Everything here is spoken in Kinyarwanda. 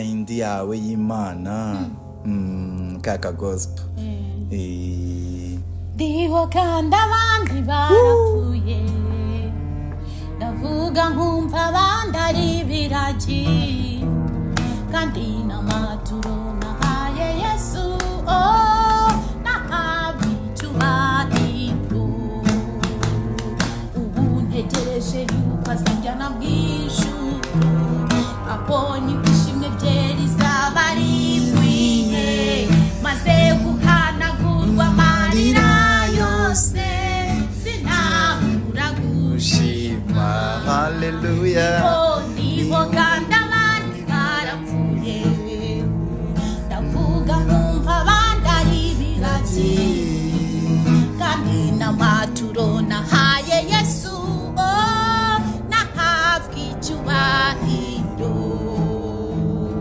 Indi yawe y'Imana, kaka gospel. Ndiho kandi abandi barapfuye, ndavuga nkumva abandi ari ibiragi, kandi n'amaturo nahaye Yesu, oh, nahawe icyubahiro. Ubu ntegereje yuko azanjyana mu